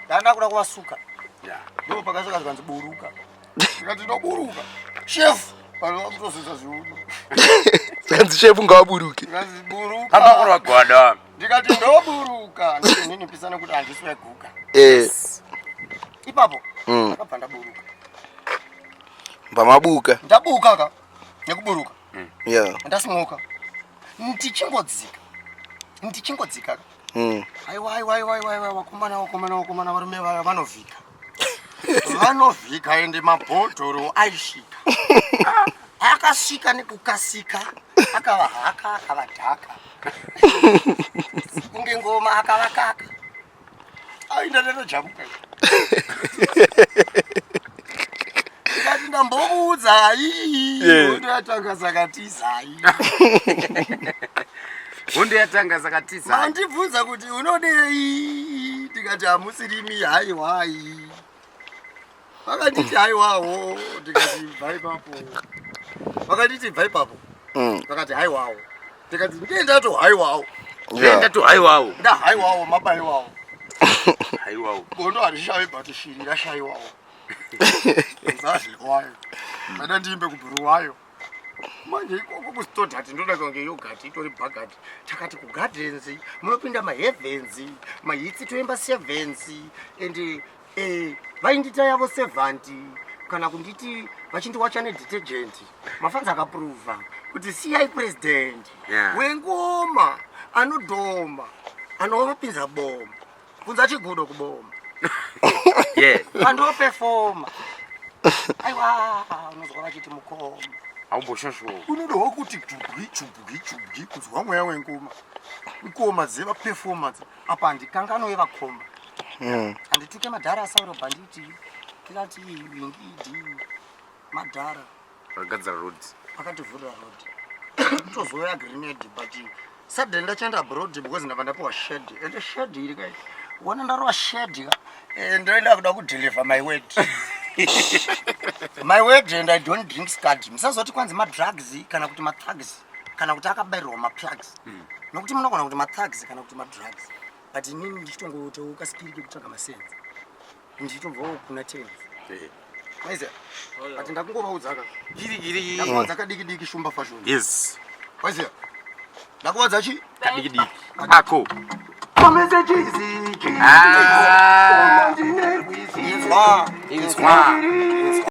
Ndanda kuda kuvasuka. Ndipo pakasvika zvikanzi buruka. Ndikati ndoburuka. Chef vanhu vakutozeza zviuno. Zvikanzi chef ngavaburuke. Zvikanzi buruka. Pamba gwada. Ndikati ndoburuka. Ndinipisa nekuti handisi weguka. Eh. Ipapo. Ndakabva ndaburuka. Mbamabuka. Ndabuka ka. Nekuburuka. Yeah. Ndasimuka. Ndichingodzika. Ndichingodzika ka. Aiwa aiwa aiwa aiwa aiwa vakomana vakomana vakomana varume vaya vanovhika. Vanovhika ende mabhodhoro aisvika. Akasvika nekukasika akavahaka akavadhaka. Kunge ngoma akavakaka. Ai ndatojamuka. Ndikati ndambokuudzai. Hondo yatanga saka tizai. Hondo yatanga saka tizai. Mandibvunza kuti unodei ndikati hamusirimi haiwai. Vakanditi haiwawo ndikati bva ipapo. Vakanditi bva ipapo. Vakati haiwawo. Ndikati ndiye ndato haiwawo. Ndiye ndato haiwawo. Ndahaiwawo mabaiwawo. Haiwawo. Gondo harishawi but shiri rashaiwawo. Zazvikwayo. Ndada ndiimbe kubhuruwayo. Manje ikoko kustodhati ndoda kunge yogati itori bhagati. Takati kugardens munopinda maheavens, mahitsi toimba sevens and vaindita yavo servant kana kunditi vachindiwacha nedetergent. Mafanzi akaprova kuti siyai president wengoma anodhoma anovapinza boma. Kunza chigudo kuboma. Pandopefoma. Aiwa unozwa vachiti mukoma. Aumboshosho. Unodohwa kuti chubwi chubwi chubwi kunzwa mweya wengoma. Ngoma dzeva performance apa handikanganwe vakoma. Handituke madhara asauro banditi. Kilati wingidi madhara. Vakagadzira road. Vakativhurira road. Tozoya grenade but suddenly ndachaenda abroad because ndabva ndapiwa shed. Ende shed iri kai. Wana ndarova shed ka. Ndoenda kuda kudeliver my word. My word and I don't drink scud. Musazoti kwanzi madrugs kana kuti mathugs kana kuti akabairwa maplugs. Nokuti munogona kuti mathugs kana kuti madrugs. But inini ndichitongotoka skiri kekutsvaga masense. Ndichitobvawo kuna tenzi. Maiziya? But ndakungovaudza ka. Giri giri. Ndakuvaudza kadiki diki Shumba Fashion. Yes. Maiziya? Ndakuvaudza chi? Kadiki diki. Ako. Inzwa. Inzwa. Inzwa.